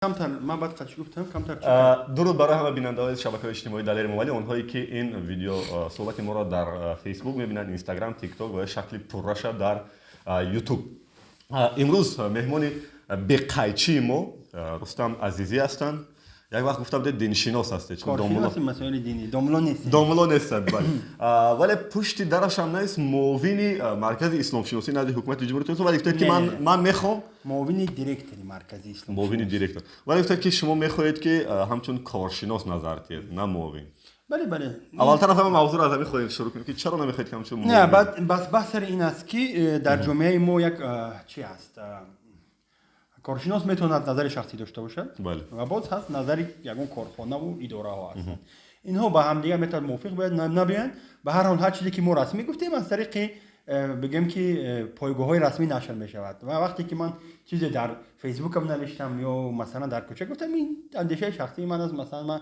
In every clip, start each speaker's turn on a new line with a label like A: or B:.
A: Камтар ман баъд қачи гуфтам, камтар.
B: Дуруд барои ҳама бинандаҳои шабакаҳои иҷтимоии Далери Эмомалӣ, онҳое ки ин видео суҳбати моро дар Фейсбук мебинанд, Инстаграм, Тикток ва шакли пурраша дар Ютуб. Имрӯз меҳмони беқайчии мо Рустам Азизӣ ҳастанд. Як вақт гуфта будед, диншинос ҳастед.
A: Коршиноси масоили динӣ, домуло нестем.
B: Домуло нестанд, бале, вале пушти дарашам нест, муовини маркази исломшиносӣ назди ҳукумати ҷумҳурии Тоҷикистон. Вале гуфтед, ки ман мехоҳам
A: Муовини директори маркази ислом.
B: Муовини директор. Вале гуфтед, ки шумо мехоҳед, ки ҳамчун коршинос назар диҳед, на муовин.
A: Бале.
B: Аввалтар аз ҳама мавзӯъро аз ҳамин хоҳем шурӯъ кунем, ки чаро намехоҳед, ки ҳамчун
A: Не, баъд бас баҳс сари ин аст, ки дар ҷомеаи мо як чи ҳаст: коршинос метавонад назари шахсӣ дошта бошад ва боз ҳаст назари ягон корхонаву идораҳо ҳастанд. Инҳо ба ҳамдигар метавонад мувофиқ бояд набиёянд. Ба ҳар ҳол, ҳар чизе ки мо расмӣ гуфтем, аз тариқи бигӯем, ки пойгоҳҳои расмӣ нашр мешавад. Ва вақте ки ман чизе дар Фейсбукам навиштам ё масалан дар кӯча гуфтам, ин андешаи шахсии ман аст. Масалан, ман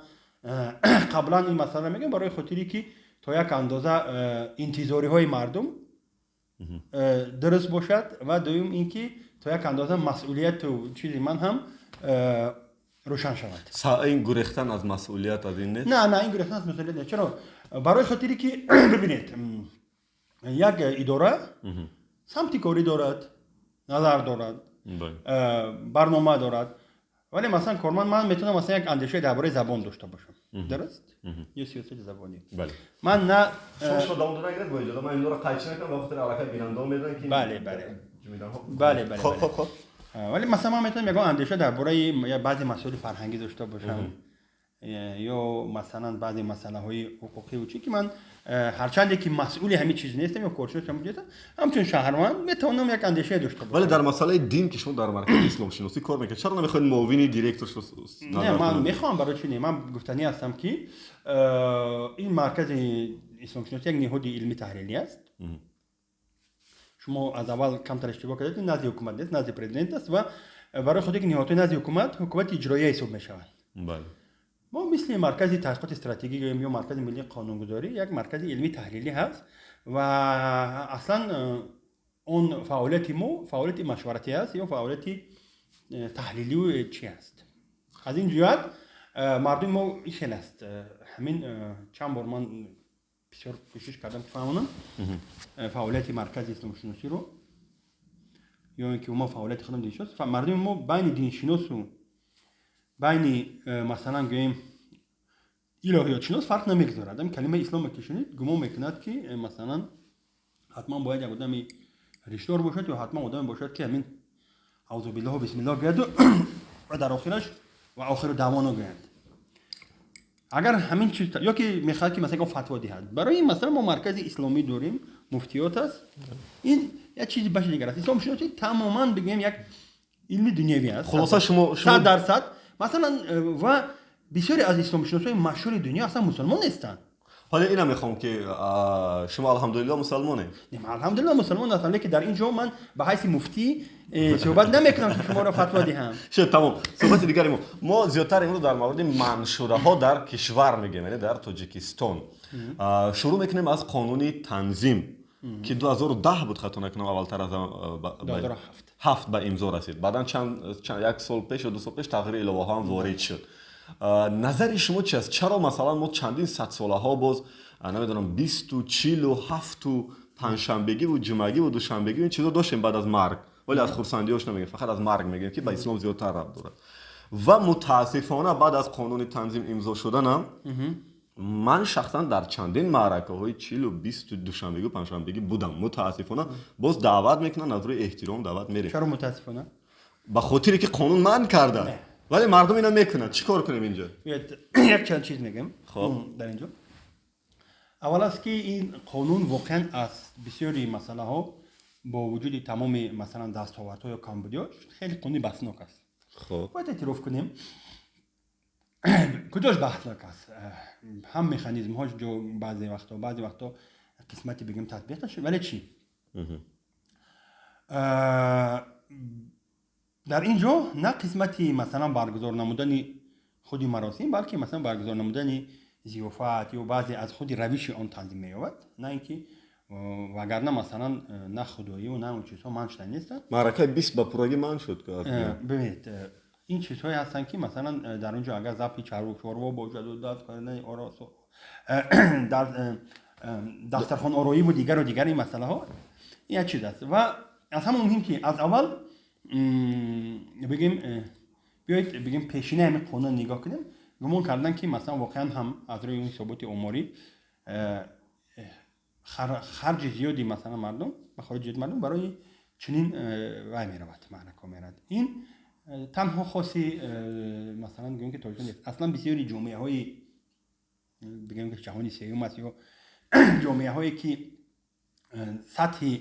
A: қаблан ин масъаларо мегӯям барои хотире, ки то як андоза интизориҳои мардум дуруст бошад ва дуюм ин ки то як андоза масъулияту чизи ман ҳам рӯшан шавад.
B: Ин гурехтан аз масъулият аз ин нест?
A: Не, ин гурехтан аз масъулият не. Чаро? Барои хотире, ки бибинед, як идора самти корӣ дорад, назар дорад, барнома дорад. Вале масалан корманд, ман метавонам масалан як андешаи дар бораи забон дошта бошам, дуруст, ё сиёсати забонӣ. Ман на
B: Шумо давом дода гиред, бо иҷоза, ман инро қайчи накунам, ба хотири аллакай бинандаҳо медонанд, ки
A: Бале.
B: ҷумиданҳо.
A: Бале.
B: Хоб, хоб.
A: Вале масалан ман метавонам ягон андеша дар бораи баъзе масоили фарҳангӣ дошта бошам ё масалан баъзе масъалаҳои ҳуқуқиву чӣ, ки ман ҳарчанде ки масъули ҳамин чиз нестам ё коршинос ҳамин чиз нестам, ҳамчун шаҳрванд метавонам як андешае дошта бошам.
B: Вале дар масъалаи дин, ки шумо дар маркази исломшиносӣ кор мекунед, чаро намехоҳед муовини директор?
A: Не, ман мехоҳам. Барои чӣ не? Ман гуфтанӣ ҳастам, ки ин маркази исломшиносӣ як ниҳоди илмӣ таҳлилӣ аст. Шумо аз аввал камтар иштибоҳ кардед: назди ҳукумат нест, назди президент аст. Ва барои хотире ки ниҳодҳои назди ҳукумат, ҳукумати иҷроия ҳисоб мешаванд. Мо мисли маркази таҳқиқоти стратегӣ ё маркази миллии қонунгузорӣ як маркази илмӣ таҳлилӣ ҳаст ва аслан он фаъолияти мо фаъолияти машваратӣ аст ё фаъолияти таҳлилию чи аст. Аз ин ҷиҳат мардуми мо ин хел аст. Ҳамин чанд бор ман бисёр кӯшиш кардам, ки фаҳмонам фаъолияти маркази исломшиносиро ё ин ки умуман фаъолияти худам диншинос. Мардуми мо байни диншиносу байни масалан гӯем илоҳиётшинос фарқ намегузорад. Ҳамин калимаи исломе ки шунид, гумон мекунад, ки масалан ҳатман бояд як одами ришдор бошад ё ҳатман одаме бошад, ки ҳамин аузубиллоҳу бисмиллоҳ гӯяду ва дар охираш ва охиру даъвоно гӯянд. Агар ҳамин чиз ё ки мехоҳад, ки масалан фатво диҳад. Барои ин масалан мо маркази исломӣ дорем, муфтиёт аст, ин як чизи баши дигар аст. Исломшиносӣ тамоман бигӯем як илми дунявӣ аст.
B: Хулоса, шумо
A: 100%. Масалан ва бисёре аз исломшиносҳои машҳури дунё аслан мусулмон нестанд.
B: Ҳоле ина мехоҳам, ки шумо алҳамдулилло мусалмонед.
A: Не, ман алҳамдулилло мусулмон ҳастам, лекин дар ин ҷо ман ба ҳайси муфтӣ суҳбат намекунам, ки шуморо фатво диҳам.
B: Шуд, тамом. Суҳбати дигари мо зиёдтар имрӯз дар мавриди манъшудаҳо дар кишвар мегӯем, яъне дар Тоҷикистон. Шурӯъ мекунем аз қонуни танзим, ки 2010 буд, хато накунам, аввалтар аз
A: 2007.
B: Ҳафт ба имзо расид. Баъдан чанд як сол пеш ё 2 сол пеш тағйири иловаҳо ҳам ворид шуд. Назари шумо чи аст? Чаро масалан мо чандин садсолаҳо боз намедонам, бисту чилу ҳафту панҷшанбегиву ҷумъагиву душанбегиву ин чизо доштем баъд аз марг, вале аз хурсандиҳош намегӯем, фақат аз марг мегӯем, ки ба ислом зиёдтар рабт дорад. Ва мутаассифона баъд аз қонуни танзим имзо шуданам ман шахсан дар чандин маъракаҳои чилу бисту душанбегу панҷшанбегӣ будам. Мутаассифона боз даъват мекунанд, аз рӯи эҳтиром даъват мерем.
A: Чаро мутаассифона?
B: Ба хотире ки қонун манъ карда, вале мардум ина мекунанд. Чӣ кор кунем инҷо?
A: Як чанд чиз мегӯям.
B: Хоб.
A: Дар инҷо аввал аст, ки ин қонун воқеан аз бисёри масъалаҳо, бо вуҷуди тамоми масалан дастовардҳо ё камбудиҳо, хеле қонуни баҳснок аст. Бояд эътироф кунем. Куҷош баҳснок аст? Ҳам механизмҳош ҷо баъзе вақто қисмати бигем татбиқаш, вале чӣ, дар ин ҷо на қисмати масалан баргузор намудани худи маросим, балки масалан баргузор намудани зиёфат ё баъзе аз худи равиши он танзим меёбад, на ин ки вагарна масалан на худоиву на он чизҳо манъ шуда нестанд.
B: Маъракаи 20 ба пуррагӣ манъ шуд.
A: Бибинед. Ин чизҳое ҳастанд, ки масалан дар он ҷо агар забҳи чорво бошаду даст кардани дар дастархонороиву дигару дигар ин масъалаҳо, ин як чиз аст. Ва аз ҳама муҳим, ки аз аввал бигем, биёед бигем, пешинаи ҳамин қонун нигоҳ кунем. Гумон кардан, ки масалан воқеан ҳам аз рӯи он ҳисоботи оморӣ харҷи зиёди масалан мардум, махориҷи зиёди мардум барои чунин вай меравад, маъракаҳо меравад. Ин танҳо хоси масалан гӯем, ки Тоҷикистон нест. Аслан бисёри ҷомеаҳои, бигӯем, ки ҷаҳони сеюм аст ё ҷомеаҳое, ки сатҳи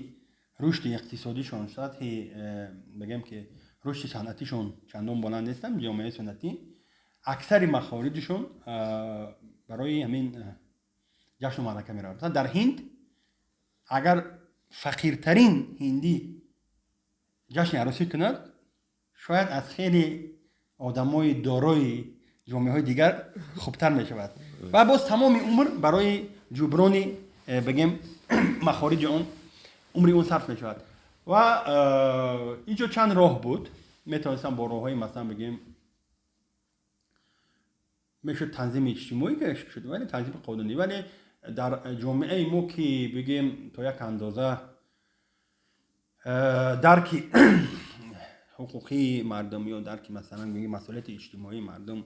A: рушди иқтисодишон, сатҳи, бигӯем, ки рушди санъатишон чандон баланд нестанд, ҷомеаи санъатӣ, аксари махориҷшон барои ҳамин ҷашну маърака меравад. Масалан, дар Ҳинд агар фақиртарин ҳиндӣ ҷашни арӯсӣ кунад, шояд аз хеле одамои дорои ҷомеаҳои дигар хубтар мешавад. Ва боз тамоми умр барои ҷуброни, бигем, махориҷи он умри он сарф мешавад. Ва инҷо чанд роҳ буд. Метавонистам бо роҳҳои, масалан, бигем, мешуд танзими иҷтимоӣ шуд, вале танзими қонунӣ. Вале дар ҷомеаи мо, ки бигем, то як андоза дарки ҳуқуқии мардум ё дарки, масалан, бигем, масъулияти иҷтимоии мардум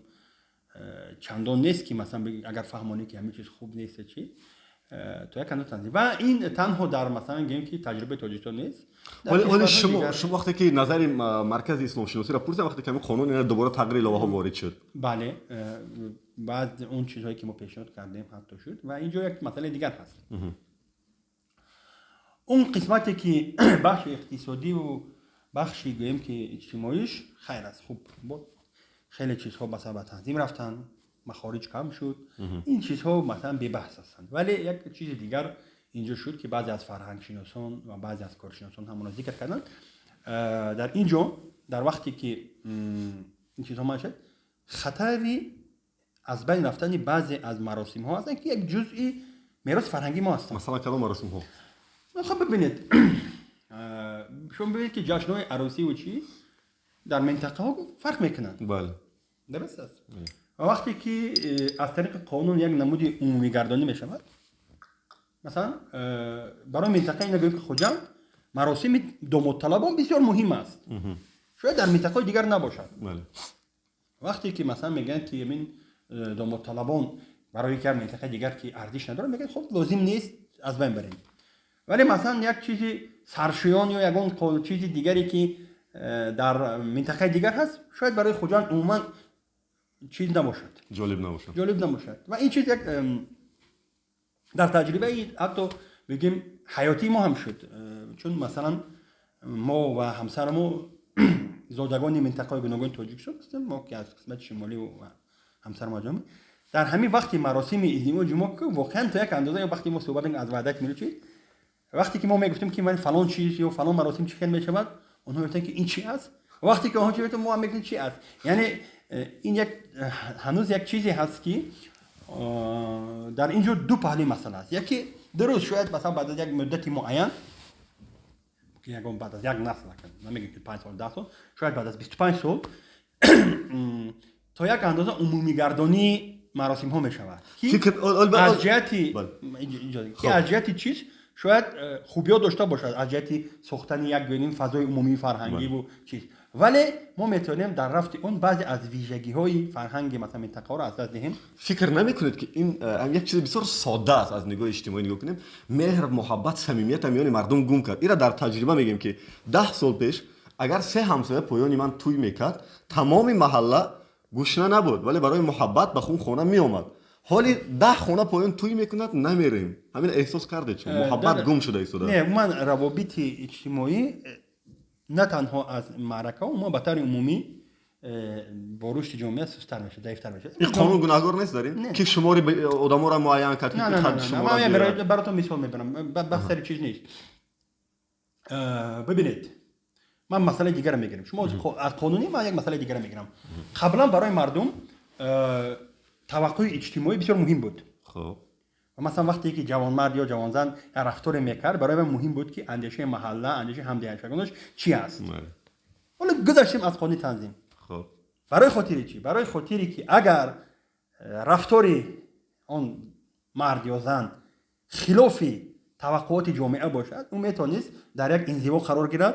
A: чандон нест, ки масалан агар фаҳмонӣ, ки ҳамин чиз хуб нест, чи то як андоза танзим. Ва ин танҳо дар, масалан, гӯем, ки таҷрибаи Тоҷикистон нест.
B: Вале шумо вақте ки назари Маркази исломшиносиро пурсидам, вақте ки ҳамин қонун ина дубора тағйири иловаҳо ворид шуд.
A: Бале, баъд он чизҳое, ки мо пешниҳод кардем, ҳатто шуд. Ва инҷо як масъалаи дигар ҳаст. Он қисмате, ки бахши иқтисодиву бахши, гӯем, ки иҷтимоиш хайр аст, хуб буд, хеле чизҳо масалан ба танзим рафтанд, махориҷ кам шуд, ин чизҳо масалан бебаҳс ҳастанд. Вале як чизи дигар инҷо шуд, ки баъзе аз фарҳангшиносон ва баъзе аз коршиносон ҳамонро зикр карданд. Дар ин ҷо, дар вақте ки ин чизҳо мешад, хатари аз байн рафтани баъзе аз маросимҳо ҳастанд, ки як ҷузъи мероси фарҳангии мо ҳастанд.
B: Масалан, кадом маросимҳо?
A: Хоб, бибинед, шумо бибинед, ки ҷашнҳои арӯсиву чӣ дар минтақаҳо фарқ мекунанд. Дуруст аст. Ва вақте ки аз тариқи қонун як намуди умумигардонӣ мешавад, масалан, барои минтақаи, нагӯем, ки Хуҷанд, маросими домодталабон бисёр муҳим аст, шояд дар минтақаҳои дигар набошад. Вақте ки масалан мегӯянд, ки ин домодталабон барои як минтақаи дигар ки арзиш надорад, мегӯянд, хоб, лозим нест, аз байн барем. Вале масалан як чизи саршӯён ё ягон чизи дигаре, ки дар минтақаи дигар ҳаст, шояд барои Хуҷанд умуман чиз набошад.
B: Ҷолиб набошад.
A: Ҷолиб набошад. Ва ин чиз як дар таҷрибаи ҳатто, бигем, ҳаётии мо ҳам шуд. Чун масалан мо ва ҳамсарамо зодагони минтақаҳои гуногуни Тоҷикистон ҳастем, мо ки аз қисмати шимолӣ ва ҳамсарамо аз ҷануб. Дар ҳамин вақти маросими издивоҷи мо, ки воқеан то як андоза, ё вақте мо суҳбат мекунем аз ваҳдати миллӣ, чи вақте ки мо мегуфтем, ки ман фалон чиз ё фалон маросим чӣ хел мешавад, онҳо мегуфтанд, ки ин чӣ аст. Вақте ки онҳо чӣ мегуфтанд, мо ҳам мегуфтем, чӣ аст. Яъне ин як ҳанӯз як чизе ҳаст, ки дар ин ҷо ду паҳлӯи масъала аст. Яке, дуруст, шояд масалан баъд аз як муддати муайян, ки ягон баъд аз як насл, намегӯем, ки 5 сол, 10 сол, шояд баъд аз 25 сол то як андоза умумигардонии маросимҳо мешавад, ки аз ҷиҳати ки аз ҷиҳати чиз шояд хубиё дошта бошад, аз ҷиҳати сохтани як гӯнин фазои умумии фарҳангиву чиз. Вале мо метавонем дар рафти он баъзе аз вижагиҳои фарҳанги, масалан, минтақаҳоро аз даст диҳем.
B: Фикр намекунед, ки ин як чизи бисёр содда аст? Аз нигоҳи иҷтимоӣ нигоҳ кунем, меҳр, муҳаббат, самимията миёни мардум гум кард. Ира дар таҷриба мегӯем, ки 10 сол пеш агар се ҳамсоя поёни ман тӯй мекард, тамоми маҳалла гушна набуд, вале барои муҳаббат ба хун хона меомад. Ҳоли 10 хона поён тӯй мекунад, намерем. Ҳамин эҳсос кардед шумо, муҳаббат гум шуда истода?
A: Не, умуман равобити иҷтимоӣ на танҳо аз маъракаҳо, умуман ба таври умумӣ бо рушди ҷомеа сусттар мешавад, заифтар мешавад.
B: Ин қонун гунаҳгор нест дар ин, ки шумори одаморо муайян кард?
A: Баротон мисол мебарам, баҳс сари чиз нест. Бибинед, ман масъалаи дигарро мегирам. Шумо аз қонунӣ, ман як масъалаи дигарро мегирам. Қаблан барои мардум таваққӯи иҷтимоӣ бисёр муҳим буд. Масалан, вақте ки ҷавонмард ё ҷавонзан як рафторе мекард, барои ман муҳим буд, ки андешаи маҳалла, андешаи ҳамдиҳашагонаш чӣ аст. Ҳоло гузаштем аз қонуни танзим. Барои хотири чӣ? Барои хотире ки агар рафтори он мард ё зан хилофи таваққуоти ҷомеа бошад, ӯ метавонист дар як инзиво қарор гирад,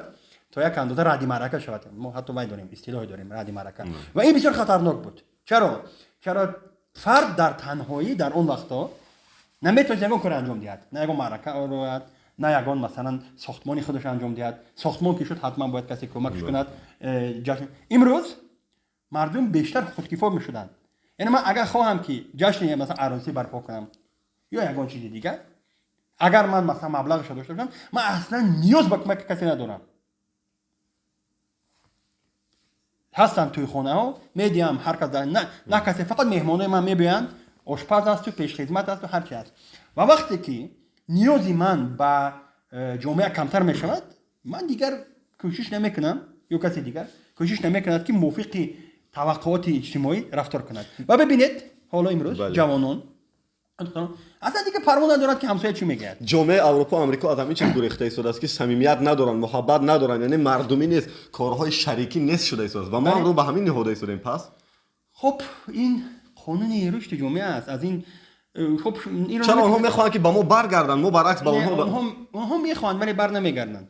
A: то як андоза радди маърака шавад. Мо ҳатто вай дорем, истилоҳе дорем, радди маърака. Ва ин бисёр хатарнок буд. Чаро? Чаро фард дар танҳоӣ дар он вақтҳо наметавонист ягон коре анҷом диҳад, на ягон маърака орояд, на ягон, масалан, сохтмони худаш анҷом диҳад. Сохтмон ки шуд, ҳатман бояд касе кӯмакш кунад. Ҷашн, имрӯз мардум бештар худкифо мешуданд. Яъне ман агар хоҳам, ки ҷашни, масалан, арӯсӣ барпо кунам ё ягон чизи дигар, агар ман, масалан, маблағашро дошта бошам, ман аслан ниёз ба кӯмаки касе надорам. Ҳастанд тӯйхонаҳо, медиҳам, ҳар кас, на касе, фақат меҳмонои ман мебиёянд, ошпаз асту, пешхизмат асту, ҳар чи аст. Ва вақте ки ниёзи ман ба ҷомеа камтар мешавад, ман дигар кӯшиш намекунам ё касе дигар кӯшиш намекунад, ки мувофиқи таваққуоти иҷтимоӣ рафтор кунад. Ва бибинед, ҳоло имрӯз ҷавонон аслан дигар парво надорад, ки ҳамсоя чӣ мегӯяд.
B: Ҷомеаи Аврупо, Амрико аз ҳамин чиз гурехта истодааст, ки самимият надоранд, муҳаббат надоранд, яъне мардумӣ нест, корҳои шарикӣ нест шуда истодааст ва мо ҳам рӯ ба ҳамин ниҳода истодаем. Пас
A: Хуб, ин қонуни рушди ҷомеа аст. Аз ин хуб
B: чаро онҳо мехоҳанд, ки ба мо баргарданд, мо баръакс ба онҳо?
A: Онҳо мехоҳанд, вале бар намегарданд,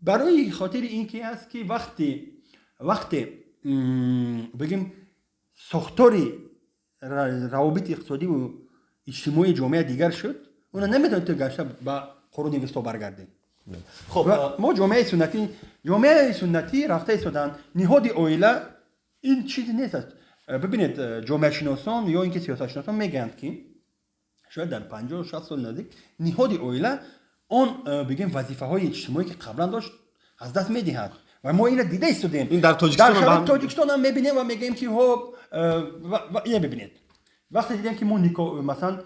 A: барои хотири ин ки аст, ки вақте, бигем, сохтори равобити иқтисодиву иҷтимоии ҷомеа дигар шуд, она наметавонед ту гашта ба қуруни вусто баргардед.
B: Хуб.
A: Мо ҷомеаи суннатӣ рафта истоданд. Ниҳоди оила ин чизе нест аст. Бибинед, ҷомеашиносон ё ин ки сиёсатшиносон мегӯянд, ки шояд дар 50-60 соли наздик ниҳоди оила он, бигем, вазифаҳои иҷтимоӣ, ки қаблан дошт, аз даст медиҳад. Ва мо инро дида истодем.
B: Ин дар Тоҷикистон.
A: Дар шароити Тоҷикистон ҳам мебинем ва мегӯем, ки ҳо, ина бибинед, вақте дидем, ки мо никоҳ, масалан,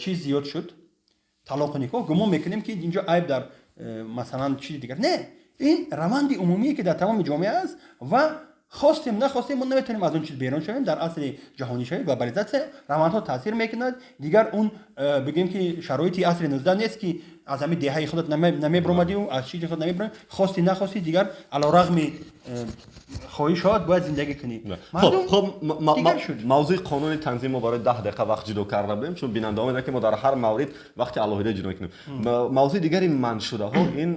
A: чиз зиёд шуд, талоқу никоҳ, гумон мекунем, ки инҷо айб дар, масалан, чизи дигар. Не, ин раванди умумие, ки дар тамоми ҷомеа аст ва хостем, нахостем, мо наметавонем аз он чиз берун шавем. Дар асри ҷаҳонишавӣ, глобализатсия, равандҳо таъсир мекунад. Дигар он, бигӯем, ки шароити асри 19 нест, ки аз ҳамин деҳаи худат намебиромадию аз чизи худ намебиромадӣ. Хости, нахости, дигар алорағми хоҳишот бояд зиндагӣ кунӣ.
B: Хуб, мавзӯи қонуни танзим мо барои 10 дақиқа вақт ҷудо карда будем, чун бинандаҳо медонанд, ки мо дар ҳар маврид вақти алоҳида ҷудо мекунем. Мавзӯи дигари манъшудаҳо ин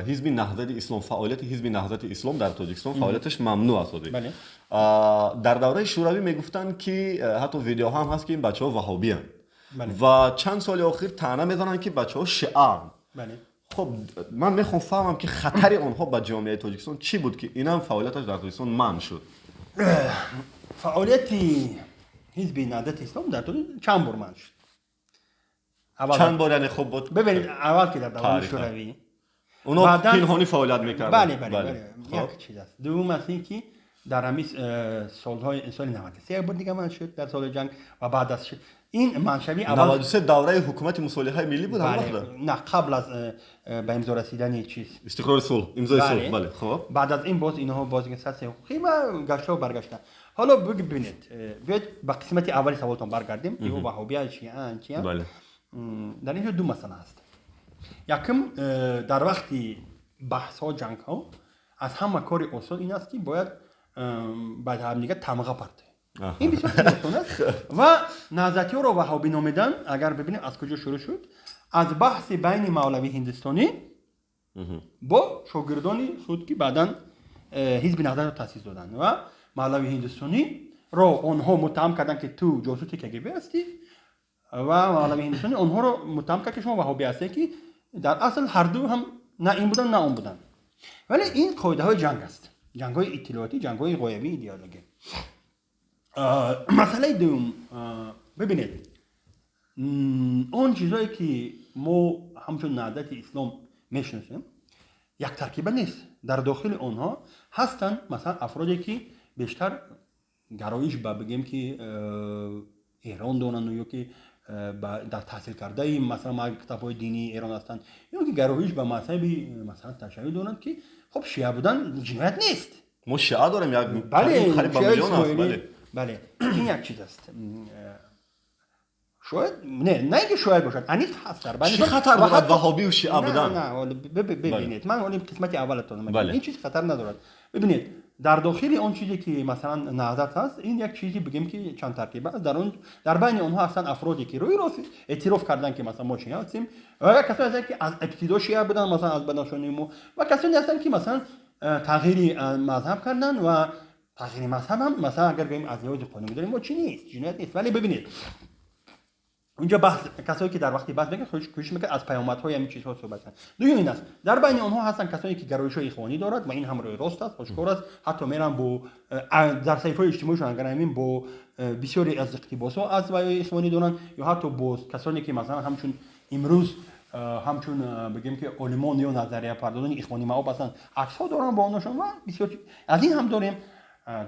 B: ҳизби Наҳзати Ислом, фаъолияти ҳизби Наҳзати Ислом дар Тоҷикистон, фаъолияташ мамнӯъ аст. Дар давраи Шӯравӣ мегуфтанд, ки ҳатто видеоҳо ҳам ҳаст, ки ин бачаҳо ваҳобиянд ва чанд соли охир таъна мезананд, ки бачаҳо шиаанд. Хуб, ман мехоҳам фаҳмам, ки хатари онҳо ба ҷомеаи Тоҷикистон чӣ буд, ки инам фаъолияташ дар Тоҷикистон манъ шуд?
A: Фаъолияти ҳизби Наҳзати Ислом дар Тоҷикистон чанд бор манъ шуд.
B: Чанд бор, яъне хуб.
A: Бибинед, аввал ки дар давраи Шӯравӣ.
B: Оно пинҳонӣ фаъолият мекарданд.
A: Бале, як чиз аст. Дуюм аст ин ки дар ҳамин солҳои соли 93 як бор дига манъ шуд, дар соли ҷанг ва баъд аз ин манъшавӣ.
B: 93 давраи ҳукумати мусолиҳаи миллӣ буд.
A: На, қабл аз ба имзо расидани чиз.
B: Истиқрори сулҳ, имзои сулҳ, бале, хуб.
A: Баъд аз ин боз инҳо боз сатҳи ҳуқуқӣ ва гаштаҳо баргашта. Ҳоло бибинед, биёед ба қисмати аввали саволтон баргардем: ё ваҳобия, шиаан, чия. Дар ин ҷо ду масъала ҳаст. Якум, дар вақти баҳсҳо, ҷангҳо аз ҳама кори осон ин аст, ки бояд ба ҳамдигар тамға партоем. Ин бисёр осон аст. Ва наҳзатиёро ваҳобӣ номидан, агар бибинем, аз куҷо шурӯъ шуд? Аз баҳси байни мавлави ҳиндустонӣ бо шогирдони худ, ки баъдан ҳизби Наҳзатро таъсис доданд. Ва мавлави ҳиндустониро онҳо муттаҳам карданд, ки ту ҷосуси КГБ ҳастӣ, ва мавлави ҳиндустонӣ онҳоро муттаҳам кард, ки шумо ваҳобӣ ҳастед, ки дар асл ҳарду ҳам на ин буданд, на он буданд. Вале ин қоидаҳои ҷанг аст, ҷангҳои иттилоотӣ, ҷангҳои ғоявии идеологӣ. Масъалаи дуюм, бибинед, он чизое, ки мо ҳамчун Наҳзати Ислом мешиносем, як таркиба нест. Дар дохили онҳо ҳастанд, масалан, афроде, ки бештар гароиш ба, бигем, ки Эрон донанд ё ки дар таҳсил кардаи, масалан, мактабҳои динии Эрон ҳастанд, ё ки гароиш ба мазҳаби, масалан, ташайюъ доранд, ки хуб, шиа будан ҷиноят нест.
B: Мо шиа дорем як.
A: Бале, бале, ин як чиз аст. Шояд не, на ин ки шояд бошад, аниқ ҳаст дар
B: Чӣ хатар дорад ваҳобию шиа будан?
A: Бибинед, ман оли қисмати аввалатон, ин чиз хатар надорад. Бибинед. Дар дохили он чизе ки масалан Наҳзат ҳаст, ин як чизе бигем ки чанд таркиба аст. Дар байни онҳо ҳастанд афроде ки рӯи рост эътироф карданд, ки масалан мо шиа ҳастем, ва касоне ҳастанд, ки аз ибтидо шиа буданд, масалан аз бадахшони мо, ва касоне ҳастанд, ки масалан тағйири мазҳаб карданд. Ва тағйири мазҳаб ҳам, масалан, агар гӯем, аз лиҳози қонунгузорӣ мо чӣ нест, ҷиноят нест. Вале бибинед, инҷо баҳс, касое ки дар вақти баҳс мекунанд, кӯшиш мекунанд аз паёмадҳои ҳамин чизҳо суҳбат кунанд. Дуюм ин аст: дар байни онҳо ҳастанд касоне, ки гароишҳои ихвонӣ дорад, ва ин ҳам рӯи рост аст, ошкор аст. Ҳатто мерам бо дар саҳифаҳои иҷтимоишон, агар ҳамин бо бисёре аз иқтибосҳо аз ваёи ихвонӣ доранд, ё ҳатто бо касоне ки масалан ҳамчун имрӯз ҳамчун бигем ки олимон ё назарияпардозони ихвонӣ маоб ҳастанд, аксҳо доранд бо оношон. Ва бисёр аз ин ҳам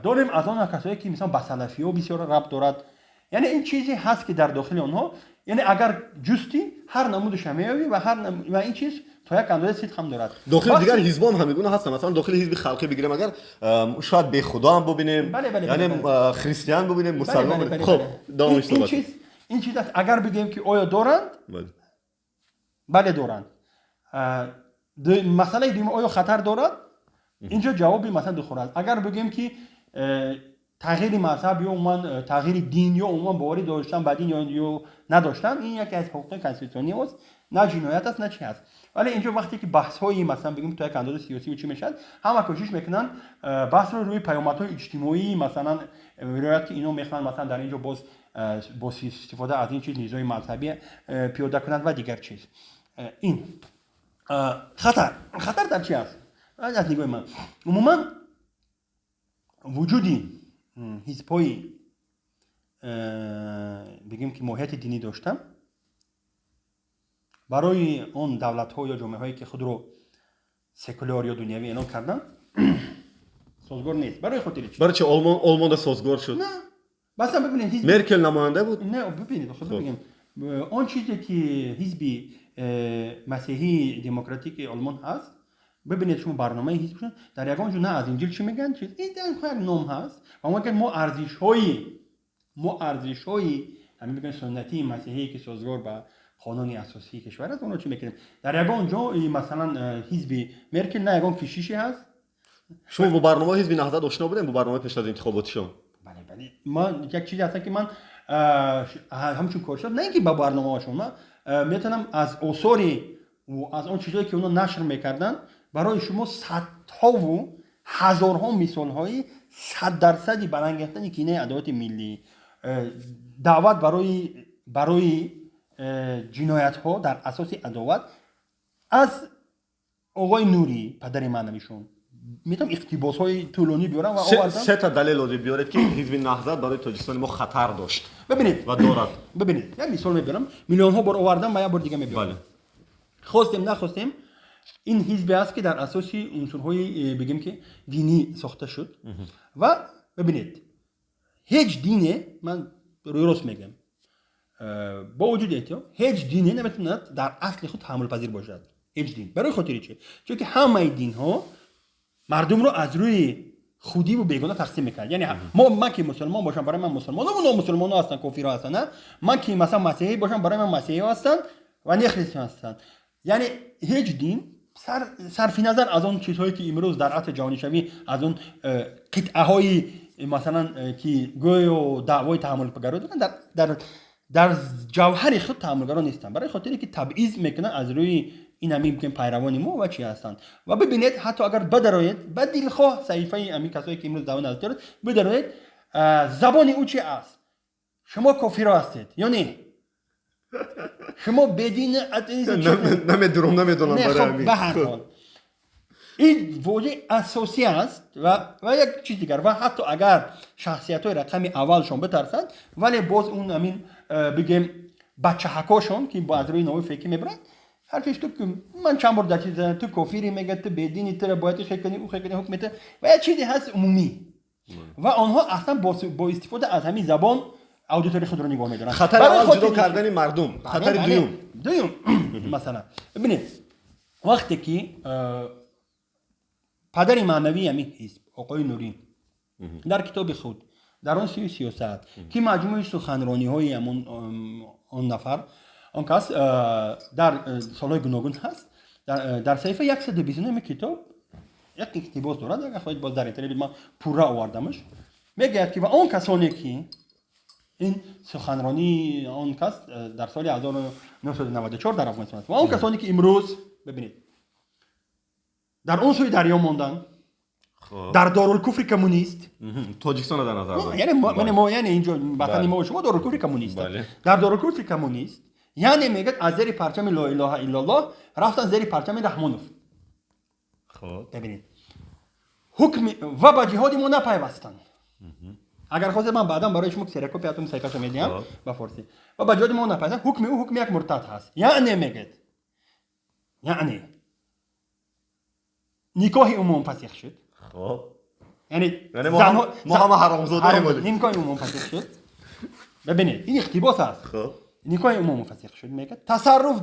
A: дорем, аз он касое ки мисалан ба салафиҳо бисёр рабт дорад. Яъне ин чизе ҳаст, ки дар дохили онҳо, яъне агар ҷустӣ, ҳар намудаша меёбӣ ва ин чиз то як андоза сидқ ҳам дорад.
B: Дохили дигар ҳизбом ҳамин гуна ҳастанд. Масалан, дохили ҳизби халқӣ бигирем, агар шояд бехудо ҳам бубинем, яъне христиан бубинем, мусалмон. Хуб, давом.
A: Ин чиз аст. Агар бигӯем, ки оё доранд, бале, доранд. Масъалаи дуюм: оё хатар дорад? Инҷо ҷавоби масалан духор аст. Агар бигӯем, ки тағйири мазҳаб ё умуман тағйири дин ё умуман боварӣ доштан ба дин ё надоштан, ин яке аз ҳуқуқи конститутсионӣ аст, на ҷиноят аст, на чи ҳаст. Вале инҷо вақте ки баҳсҳои, масалан, бигӯем, то як андоза сиёсӣ чӣ мешавад, ҳама кӯшиш мекунанд баҳсро рӯи паёмадҳои иҷтимоӣ, масалан, риоят, ки ино мехоҳанд, масалан, дар инҷо боз бо истифода аз ин чиз низои мазҳабӣ пиёда кунанд ва дигар чиз. Ин хатар дар чи аст? Аз нигоҳи ман, умуман вуҷуди ҳизбҳои, бигем ки моҳияти динӣ дошта, барои он давлатҳо ё ҷомеаҳое, ки худро секуляр ё дунявӣ эълон карданд, созгор нест. Барои хотири
B: чи? Барои чи Олмонда созгор шуд?
A: На, масалан, бибинед.
B: Меркел намоянда буд.
A: Не, бибинед, худ бигем, он чизе ки ҳизби масеҳии демократики Олмон ҳаст, бибинед шумо барномаи ҳизбшон, дар ягон ҷо на аз Инҷил чӣ мегӯянд, чиз ин як ном ҳаст. Ва мегӯянд, мо арзишҳои ҳамин мегӯянд суннатии масеҳие, ки созгор ба қонуни асосии кишвар аст, онро чӣ мекунем. Дар ягон ҷо, масалан, ҳизби Меркел на ягон кишише ҳаст.
B: Шумо бо барномаи ҳизби Наҳзат ошно будем, бо барномаи пеш аз интихоботишон?
A: Бале, ман як чизе ҳастам, ки ман ҳамчун коршинос, на ин ки ба барномаҳошон, ман метавонам аз осори, аз он чизҳое, ки онҳо нашр мекарданд, барои шумо садҳову ҳазорҳо мисолҳои 100-дарсади барангехтани кинаи адовати миллӣ, даъват барои ҷиноятҳо дар асоси адоват аз оғои Нурӣ, падари маънавишон, метавонам иқтибосҳои тӯлонӣ биёрам ва
B: овардам. Сета далел оди биёред, ки ҳизби Наҳзат барои Тоҷикистони мо хатар дошт
A: Бибинед.
B: ва дорад.
A: Бибинед, як мисол мебиёрам, миллионҳо бор овардам ва як бор дига мебиёрам. Хостем, нахостем, ин ҳизбе аст, ки дар асоси унсурҳои, бигем ки динӣ сохта шуд. Ва бибинед, ҳеҷ дине, ман рӯи рост мегӯям, бо вуҷуди эҳтиёт, ҳеҷ дине наметавонад дар асли худ таҳаммулпазир бошад, ҳеҷ дин. Барои хотири чи? Чунки ҳамаи динҳо мардумро аз рӯи худиву бегона тақсим мекунад. Яъне мо, ман ки мусулмон бошам, барои ман мусулмонову номусулмоно ҳастанд, кофирҳо ҳастанд. На, ман ки масалан масеҳӣ бошам, барои ман масеҳиҳо ҳастанд ва нехристиан ҳастанд. Яъне ҳеҷ дин, сарфи назар аз он чизҳое, ки имрӯз дар асри ҷаҳонишавӣ, аз он қитъаҳои, масалан, ки гӯё даъвои таҳаммулгаро доранд, дар ҷавҳари худ таҳаммулгаро нестанд, барои хотире ки табъиз мекунанд аз рӯи ин ҳамин пайравони мо ва чи ҳастанд. Ва бибинед, ҳатто агар бадароед ба дилхоҳ саҳифаи ҳамин касое, ки имрӯз даъво наздик дорад, бидароед, забони ӯ чи аст? Шумо кофиро ҳастед ё не? Шумо бедин.
B: Намедурам, намедонам.
A: Ба ҳар ҳол, ин воҷаи асосӣ аст. Ва як чиз дигар: ва ҳатто агар шахсиятҳои рақами аввалшон битарсанд, вале боз он ҳамин, бигем, бачаҳакошон, ки аз рӯи номи фекӣ мебаранд, ҳар чиз, ту, ман чанд бор дар чиз, ту кофири, мега, ту бедини, тура бояд хе кунӣ, ӯ хе кунӣ, ҳукм мета. Ва як чизе ҳаст умумӣ, ва онҳо аслан бо истифода аз ҳамин забон аудиторияи худро нигоҳ медоранд.
B: Хатари аввал ҷудо кардани мардум, хатари дуюм?
A: Дуюм, масалан, бибинед, вақте ки падари маънавии ҳамин ҳизб, оқои Нурӣ, дар китоби худ «Дар он сӯи сиёсат», ки маҷмӯи суханрониҳои ҳамон он нафар, он кас дар солҳои гуногун ҳаст, дар саҳифаи 129 китоб Як иқтибос дорад, агар хоҳед, боз дар интернет ман пурра овардамаш. Мегӯяд, ки ва он касоне ки, ин суханронии он кас дар соли 1994 дар Афғонистон аст, ва он касоне ки имрӯз, бибинед, дар он сӯи дарё монданд, дар дорулкуфри коммунист.
B: Тоҷикистонро дар назар.
A: Яъне мо, яъне инҷо ватани мо, шумо дорулкуфри коммунист, дар дорулкуфри коммунист, яъне мегӯяд, аз зери парчами ло илоҳа иллаллоҳ рафтан зери парчами Раҳмонов. Бибинед, ҳукми ва ба ҷиҳоди мо напайвастанд. Агар хостед, ман баъдан барои шумо ксерокопиятон саҳифаашо медиҳам ба форсӣ. Ва ба ҷиҳоди мо напайвастанд, ҳукми ӯ ҳукми як муртад ҳаст. Яъне мегӯяд, яъне никоҳи умум фасих шуд. Яъне
B: мо ҳама ҳаромзодаем.
A: Никоҳи умум фасих шуд. Бибинед, ин иқтибос аст. Никоҳи умум фасих шуд, мегӯяд, тасарруф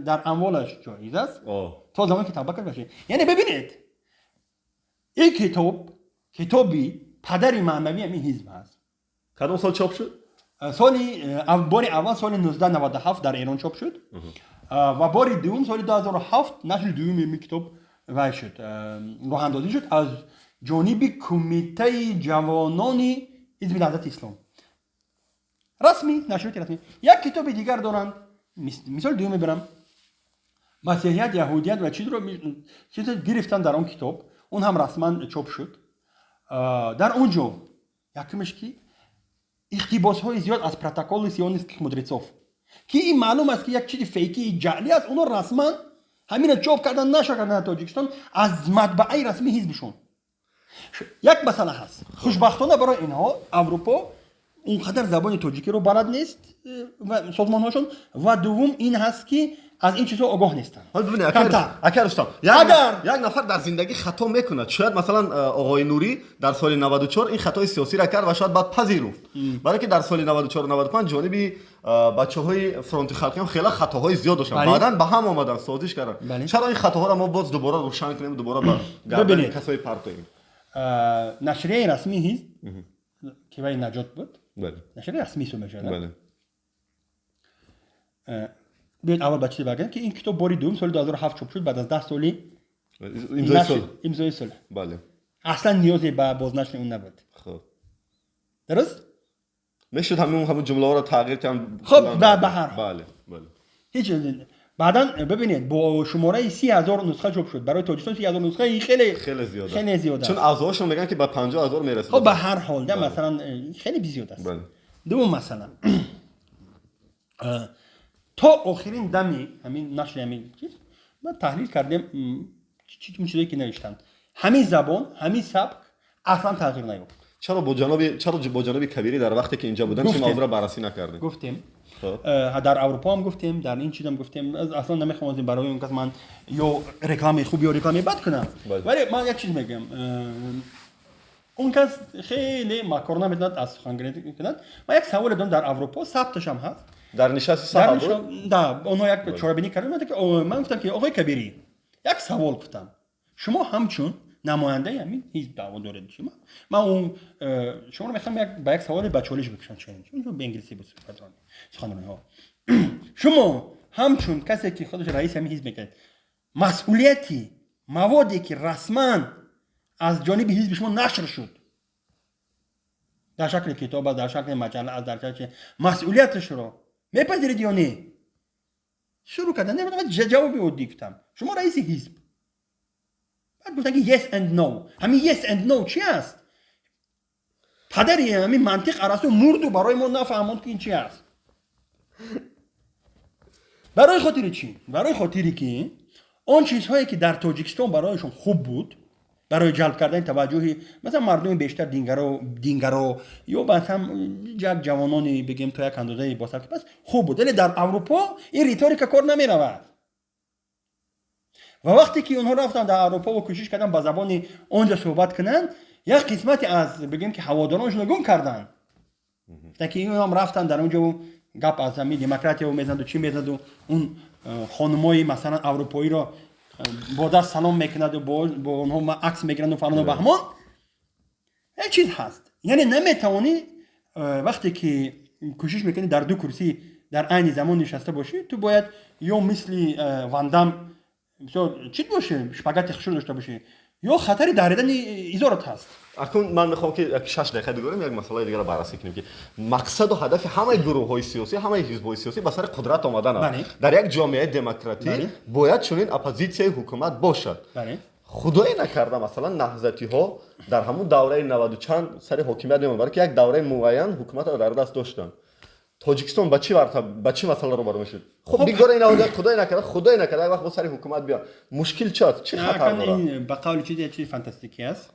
A: дар амволаш ҷоиз аст то замоне ки тавба кард бошед. Яъне бибинед, ин китоб китоби падари маънавии ҳамин ҳизб аст.
B: Кадом сол чоп шуд?
A: Соли бори аввал соли 1997 дар Эрон чоп шуд ва бори дуюм соли 2007 нашри дуюми ин китоб вай шуд, роҳандозӣ шуд аз ҷониби Кумитаи ҷавонони Ҳизби Наҳзати Ислом. Расмӣ, нашриёти расмӣ. Як китоби дигар доранд, мисоли дуюм мебарам, масеҳият, яҳудият ва чизро чиз гирифтан. Дар он китоб, он ҳам расман чоп шуд. Дар он ҷо якумеш ки иқтибосҳои зиёд аз протоколи сионистских мудрецов, ки ин маълум аст, ки як чизи фейкии ҷаълӣ аст, онҳо расман ҳамина чоп кардан, нашр кардан дар Тоҷикистон аз матбааи расмии ҳизбишон. Як масъала ҳаст: хушбахтона барои инҳо, Аврупо он қадар забони тоҷикиро балад нест созмонҳошон, ва дуввум ин ҳаст, ки аз ин чизҳо огоҳ нестанд.
B: Ака Рустам, як нафар дар зиндагӣ хато мекунад. Шояд, масалан, оғои Нурӣ дар соли 94 ин хатои сиёсиро кард ва шояд баъд пазируфт, барое ки дар соли 94, 95 ҷониби бачаҳои Фронти Халқиам хеле хатоҳои зиёд доштанд, баъдан ба ҳам омаданд, созиш карданд. Чаро ин хатоҳоро мо боз дубора рӯшан кунем, дубора ба гардани касои партоем?
A: Нашрияи расмии ҳизб, ки вай Наҷот буд, нашрияи расмӣ ҳисоб мешавад. Биёед, аввал ба чизе баргардем, ки ин китоб бори дуюм соли 2007 чоп шуд, баъд аз 10 соли имзои сулҳ. Аслан ниёзе ба бознашри он набуд. Дуруст.
B: Мешуд ҳамун ҷумлаҳоро тағйир.
A: Хоб, ба ҳар ҳол ҳеҷ. Баъдан бибинед, бо шумораи 30 000 нусха чоп шуд. Барои Тоҷикистон 30 000 нусха хеле
B: хеле зиёд.
A: Хеле зиёд.
B: Чун аъзоҳошон мегӯянд, ки ба 50 000 мерасад.
A: Хоб, ба ҳар ҳол, масалан, хеле зиёд аст. Дуввум масъала: то охирин дами ҳамин нашри ҳамин чиз ма таҳлил кардем чизое ки навиштанд. Ҳамин забон, ҳамин сабк аслан тағйир наёфт.
B: Чаро бо ҷаноби Кабирӣ дар вақте ки инҷа буданд чи мавзӯъро баррасӣ накардем?
A: Гуфтем, дар Аврупо ҳам гуфтем, дар ин чизам гуфтем. Аслан намехоҳам барои он кас ман ё рекламаи хуб, ё рекламаи бад кунам, вале ман як чиз мегӯям: он кас хеле макорона метавонад аз сухангӯӣ кунад. Ман як саволе дорам, дар Аврупо сабташам ҳаст.
B: Дар нишасти саҳа буд?
A: Да, онҳо як чорабинӣ карданд. Ман гуфтам, ки оғои Кабирӣ, як савол гуфтам: шумо ҳамчун намояндаи ҳамин ҳизб даъво доред, ман он шуморо мехоҳам ба як саволе ба чолиш бикушам. Ба инглисӣ буд суханрониҳо. Шумо ҳамчун касе ки худаш раиси ҳамин ҳизб мекард, масъулияти маводе ки расман аз ҷониби ҳизби шумо нашр шуд дар шакли китоб аст, дар шакли маҷалла аст, дар шакли масъулияташро мепазиред ё не? Шурӯъ кардан, ҷавоби оддӣ гуфтам, шумо раиси ҳизб. Баъд гуфтан, ки yes and no. Ҳамин yes and no чи аст? Падари ҳамин мантиқ Арасту мурду барои мо нафаҳмонд, ки ин чи аст. Барои хотири чӣ? Барои хотире ки он чизҳое ки дар Тоҷикистон барояшон хуб буд, барои ҷалб кардани таваҷҷӯҳи, масалан, мардуми бештар дингаро ё масалан як ҷавонони, бигем, то як андозаи босаб, пас хуб буд, вале дар Аврупо ин риторика кор намеравад. Ва вақте ки онҳо рафтанд дар Аврупо ва кӯшиш карданд ба забони онҷо суҳбат кунанд, як қисмате аз, бигем, ки ҳаводороншонро гум карданд, ки инам рафтанд дар онҷо гап аз ҳамин демократия мезанаду чӣ мезанаду он хонумои, масалан, аврупоиро бо даст салом мекунаду бо онҳо акс мегирану фалону баҳмон. Як чиз ҳаст, яъне наметавонӣ, вақте ки кӯшиш мекунӣ дар ду курсӣ дар айни замон нишаста бошӣ, ту бояд ё мисли Вандам чӣ бошӣ, шпагати хушрӯ дошта бошӣ. Ё хатари даридани изорат ҳаст.
B: Акнун ман мехоҳам, ки як 6 дақиқа дигорем, як масъалаи дигарро баррасӣ кунем, ки мақсаду ҳадафи ҳамаи гурӯҳҳои сиёсӣ, ҳамаи ҳизбҳои сиёсӣ ба сари қудрат омадан аст. Дар як ҷомеаи демократӣ бояд чунин оппозитсияи ҳукумат бошад. Худое накарда, масалан, наҳзатиҳо дар ҳамун давраи наваду чанд сари ҳокимият мемонад, балки як давраи муайян ҳукуматро дар даст доштанд, Тоҷикистон ба чӣ варта, ба чӣ масъала рӯбарӯ мешуд? Хуб, бигзора ин худое накарда як вақт бо сари ҳукумат биёд, мушкил чи аст, чӣ хатар дорад?
A: Ин ба қавли чизе, як чизи фантастикӣ аст.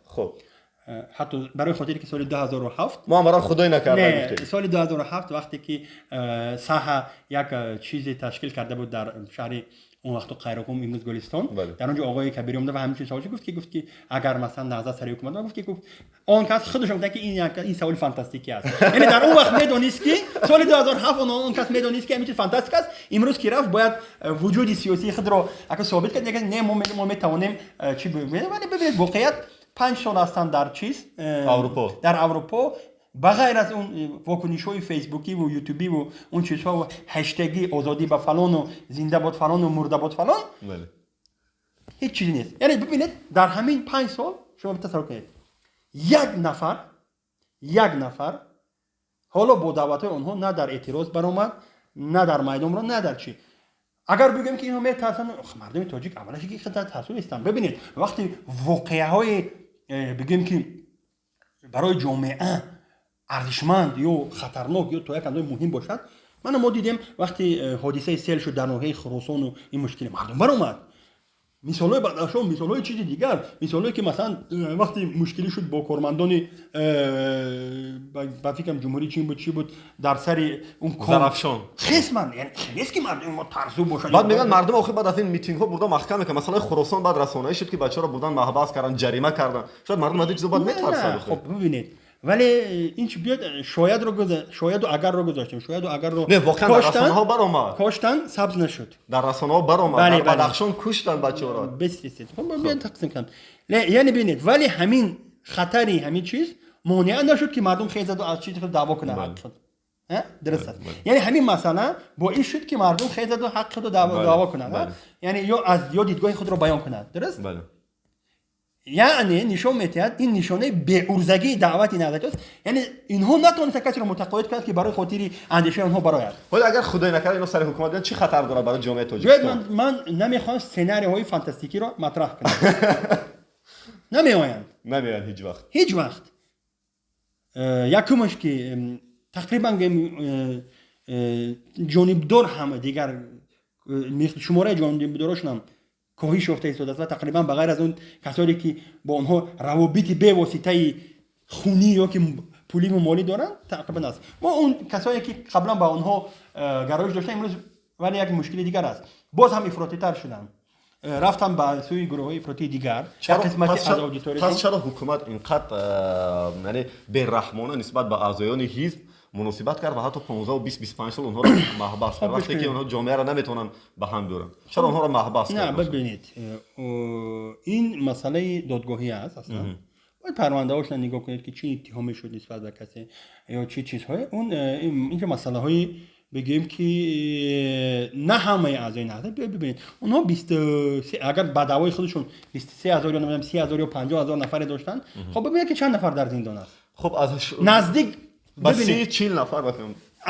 A: Ҳатто барои хотире ки соли 2007
B: мо ҳам барои худое накарда гуфтем.
A: Соли 2007 вақте ки саҳа як чизе ташкил карда буд дар шаҳри он вақту Қайроқум, имрӯз Гулистон, дар он ҷо оғои Кабирӣ омда ва ҳамин савол гуфт, ки агар масалан Наҳзат сари ҳукумат, гуфт, ки гуфт он кас худашон гуфтанд, ки ин саволи фантастикӣ аст. Яъне дар он вақт медонист, ки соли 2007 он кас медонист, ки ҳамин чиз фантастик аст. Имрӯз ки рафт, бояд вуҷуди сиёсии худро ака собит кард, не, мо метавонем чӣ, вале бибинед, воқеият, 5 сол ҳастанд дар чиз
B: Аврупо.
A: Дар Аврупо. Ба ғайр аз он вокунишҳои фейсбукиву ютубиву он чизҳо, ҳештеги озодӣ ба фалону зинда бод фалону мурда бод фалон, ҳеҷ чизе нест. Яъне бибинед, дар ҳамин 5 сол шумо тасаввур кунед, як нафар ҳоло бо даъватҳои онҳо на дар эътироз баромад, на дар майдон, на дар чӣ. Агар бигӯем, ки инҳо метарсанд, мардуми тоҷик аввалаш ки тарсу нестанд. Бибинед, вақте воқеаҳои бигӯем, ки барои ҷомеа арзишманд ё хатарнок ё то як андоза муҳим бошад, мана мо дидем, вақте ҳодисаи сел шуд дар ноҳияи Хуросону ин мушкили мардум баромад. Мисолҳои Бадахшон, мисолҳои чизи дигар, мисолҳое ки масалан вақте мушкилӣ шуд бо кормандони ба фикрам, Ҷумҳурии Чин буд, чӣ буд, дар сари он
B: Зарафшон.
A: Хесман, яъне нест, ки мардуми мо тарсу бошад.
B: Баъд мегӯянд, мардум охир баъд аз ин митингҳо бурда маҳкам мекунад. Масалаи Хуросон баъд расонаӣ шуд, ки бачаҳоро бурдан маҳбас кардан, ҷарима кардан. Шояд мардум аз ин чизо баъд метарсад.
A: Хоб, бибинед, вале ин чи биёд, шоядро, шояду агарро гузоштем, шояду агарро.
B: Не, воқеан дар расонаҳо баромад.
A: Коштан, сабз нашуд.
B: Дар расонаҳо баромад, дар Бадахшон куштан бачаҳоро.
A: Бистед, хоб, биёд тақсим кунам. Яъне бибинед, вале ҳамин хатари ҳамин чиз монеа нашуд, ки мардум хезаду аз чизи худ даъво кунад, ҳаққи худ. Дуруст аст. Яъне ҳамин масъала боис шуд, ки мардум хезаду ҳаққи худро даъво кунад, яъне ё аз ё дидгоҳи худро баён кунад, дуруст. Яъне нишон медиҳад, ин нишонаи беурзагии даъвати наҳзатӣ аст. Яъне инҳо натавонистанд касеро мутақоид кунанд, ки барои хотири андешаи онҳо барояд.
B: Ҳоло агар худое накарда инҳо сари ҳукумат биёянд, чӣ хатар дорад барои ҷомеаи Тоҷикистон?
A: Ман намехоҳам сценарийҳои фантастикиро матраҳ кунам. Намеоянд.
B: Намеоянд ҳеҷ вақт.
A: Ҳеҷ вақт. Якумаш, ки тақрибан ҷонибдор ҳам дигар шумораи ҷонибдорошонам коҳиш ёфта истодааст ва тақрибан ба ғайр аз он касоне, ки бо онҳо равобити бевоситаи хунӣ ё ки пуливу молӣ доранд, тақрибан аст. Мо он касое, ки қаблан ба онҳо гароиш доштан, имрӯз вале як мушкили дигар аст, боз ҳам ифротитар шуданд, рафтан ба сӯи гурӯҳҳои ифротии дигар.
B: Пас чаро ҳукумат инқадр, яъне бераҳмона нисбат ба аъзоёни ҳизб муносибат кард ва ҳатто 15, 20, 25 сол онҳоро маҳбас кард, вақте ки онҳо ҷомеаро наметавонанд ба ҳам биёранд? Чаро онҳоро маҳбас
A: кард? Бибинед, ин масъалаи додгоҳӣ аст. Аслан бояд парвандаҳошро нигоҳ кунед, ки чӣ иттиҳоме шуд нисбат ба касе ё чӣ чизҳое. Он инҷо масъалаҳои, бигӯем, ки на ҳамаи аъзои Наҳзат. Биёед бибинед, онҳо агар ба даъвои худашон 23 ҳазор ё намедонам 30 ҳазор ё 50 ҳазор нафаре доштанд, хоб, бибинед, ки чанд нафар дар зиндон аст.
B: Хуб, аз
A: наздик
B: ба 30-40 нафар.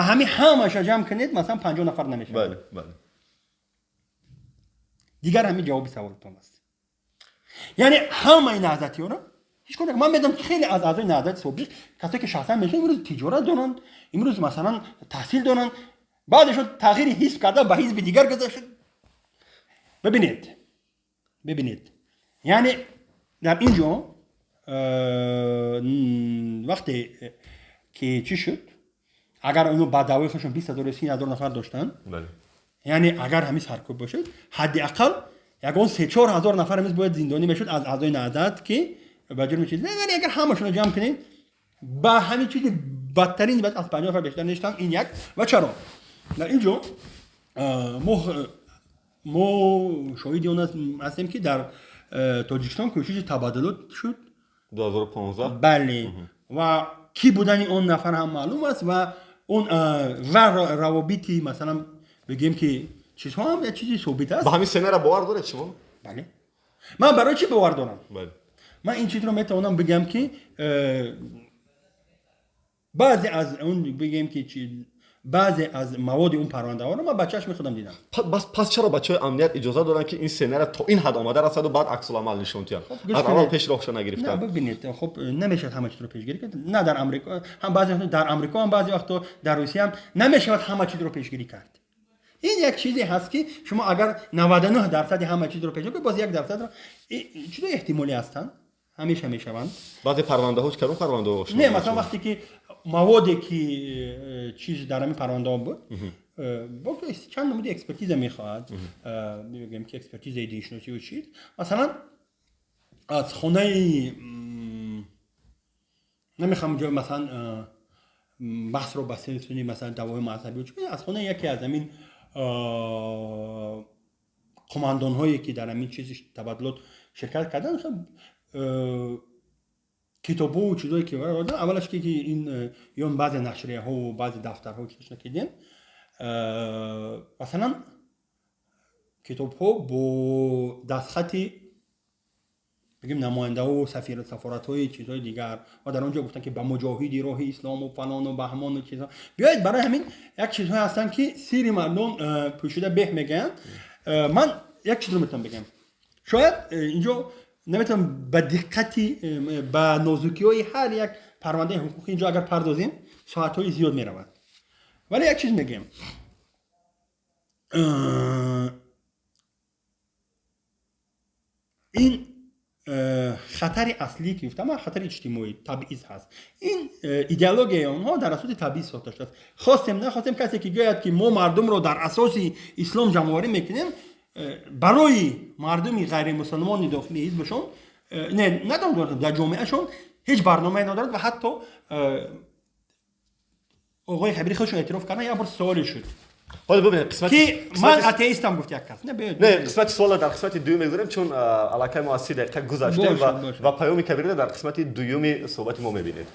A: Ҳамин ҳамаша ҷамъ кунед, масалан, 50 нафар намешавад.
B: бале бале
A: Дигар ҳамин ҷавоби саволатон аст. Яъне ҳамаи наҳзатиёро ҳеҷ кор. Ман медонам, ки хеле аз аъзои наҳзати собиқ, касое ки шахсан мешаванд, имрӯз тиҷорат доранд, имрӯз масалан таҳсил доранд, баъдешон тағйири ҳизб кардан, ба ҳизби дигар гузашт. Бибинед, яъне дар ин ҷо вақте ки чӣ шуд, агар оно ба даъвои худшон 20 ҳазор ё 30 ҳазор нафар доштанд, яъне агар ҳамин саркӯб бошад, ҳадди ақал ягон 3-4 ҳазор нафар имрӯз бояд зиндонӣ мешуд аз аъзои Наҳзат, ки ба ҷурми чиз. Вале агар ҳамашонро ҷамъ кунед, ба ҳамин чизи бадтарин аз 50 нафар бештар нештанд. Ин як. Ва чаро дар ин ҷо мо шоҳиди он ҳастем, ки дар Тоҷикистон кӯшиши табаддулот шуд.
B: 2015.
A: Бале, ва кӣ будани он нафар ҳам маълум аст ва он ва равобити, масалан, бигӯем, ки чизҳо ҳам як чизи собит аст.
B: Ба ҳамин сценария бовар доред шумо?
A: Бале, ман барои чӣ бовар дорам? Ман ин чизро метавонам бигӯям, ки баъзе аз он, бигӯем ки, баъзе аз маводи он парвандаҳоро ман ба чашми худам дидам.
B: Пас чаро бачаҳои амният иҷоза доранд, ки ин сценария то ин ҳад омада расаду баъд аксуламал нишон диҳанд? Аз аввал пеш роҳша нагирифтанд?
A: Бибинед, хуб, намешавад ҳама чизро пешгирӣ кард. На дар Амрико ҳам, баъзе вақто дар Амрико ҳам, баъзе вақто дар Русия ҳам намешавад ҳама чизро пешгирӣ кард. Ин як чизе ҳаст, ки шумо агар 99% ҳама чизро пешгирӣ кунед, боз 1%-ро чизои эҳтимолӣ ҳастанд, ҳамеша мешаванд.
B: Баъзе парвандаҳо, кадом парвандаҳо?
A: Не, масалан, вақте ки маводе ки чиз дар ҳамин парвандаҳо буд, чанд намуди экспертиза мехоҳад, мегӯем ки экспертизаи диншиносию чиз. Масалан, аз хонаи, намехоҳам ҷо, масалан, баҳсро ба сини, масалан, даъвои мазҳабӣ, аз хонаи яке аз ҳамин қумандонҳое, ки дар ҳамин чизи табаддулот ширкат карданд, китобҳову чизое ки аввалаш ки ин ё баъзе нашрияҳову баъзе дафтарҳо чизошна ки дидем, масалан, китобҳо бо дастхати, бигем, намояндаҳо, сафоратҳои чизҳои дигар, ва дар он ҷо гуфтанд, ки ба муҷоҳиди роҳи ислому фалону баҳмону чизҳо. Биёед, барои ҳамин як чизҳое ҳастанд, ки сири мардум пӯшида беҳ мегӯянд. Ман як чизро метавонам бигӯям: шояд инҷо наметавонам ба диққати, ба нозукиҳои ҳар як парвандаи ҳуқуқӣ инҷо агар пардозем, соатҳои зиёд меравад, вале як чиз мегӯям: ин хатари аслӣ, ки гуфтам, хатари иҷтимоӣ табъиз ҳаст. Ин идеологияи онҳо дар асоси табъиз сохта шудааст. Хостем, нахостем, касе ки гӯяд, ки мо мардумро дар асоси ислом ҷамъоварӣ мекунем, барои мардуми ғайримусулмони дохили ҳизбашон, не, на дар ҷомеашон, ҳеҷ барномае надорад. Ва ҳатто оғои Хабири худшон эътироф кардан, як бор суоле шуд,
B: ҳоло бибинед, қисмати
A: ки ман атеистам, гуфт як кас.
B: Не, қисмати суолро дар қисмати дуюм мегузорем, чун аллакай мо аз 30 дақиқа гузаштем, ва паёми Кабирро дар қисмати дуюми суҳбати мо мебинед.